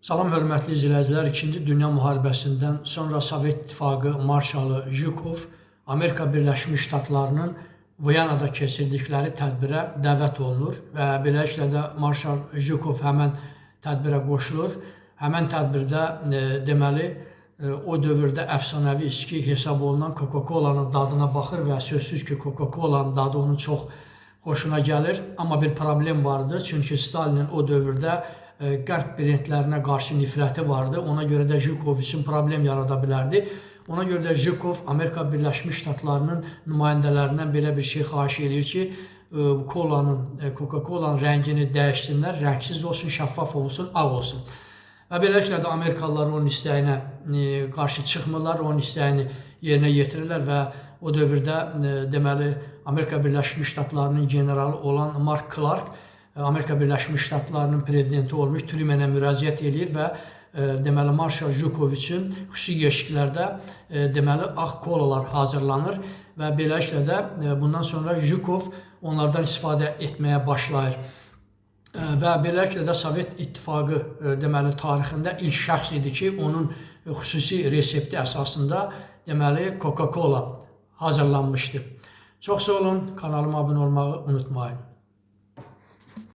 Salam hörmətli izləyicilər, İkinci Dünya Müharibəsindən sonra Sovet İttifaqı marşalı Jukov Amerika Birləşmiş Ştatlarının Viyanada keçirdikləri tədbirə dəvət olunur və beləliklə də marşal Jukov həmən tədbirə qoşulur. Həmən tədbirdə deməli o dövrdə əfsanəvi içki hesab olunan Coca-Cola-nın dadına baxır və sözsüz ki, Coca-Cola-nın dadı onun çox xoşuna gəlir. Amma bir problem vardı. Çünki Stalinin o dövrdə qərb brendlərinə qarşı nifrəti vardı. Ona görə də Jukov üçün problem yarada bilərdi. Ona görə də Jukov Amerika Birləşmiş Ştatlarının nümayəndələrindən belə bir şey xahiş eləyir ki, kolanın, Coca-Cola-nın rəngini dəyişsinlər, rəngsiz olsun, şəffaf olsun, ağ olsun. Və beləliklə də Amerikalılar onun istəyinə qarşı çıxmırlar, onun istəyini yerinə yetirirlər və o dövrdə deməli Amerika Birləşmiş Ştatlarının generalı olan Mark Clark Amerika Birləşmiş Ştatlarının prezidenti olmuş Trumenə müraciət eləyir və deməli marşal Jukov üçün xüsusi yeşiklərdə deməli ağ kolalar hazırlanır və beləliklə də bundan sonra Jukov onlardan istifadə etməyə başlayır. Və beləliklə də Sovet İttifaqı deməli tarixində ilk şəxs idi ki, onun xüsusi resepti əsasında deməli Coca-Cola hazırlanmışdı. Çox sağ olun, kanalıma abunə olmağı unutmayın.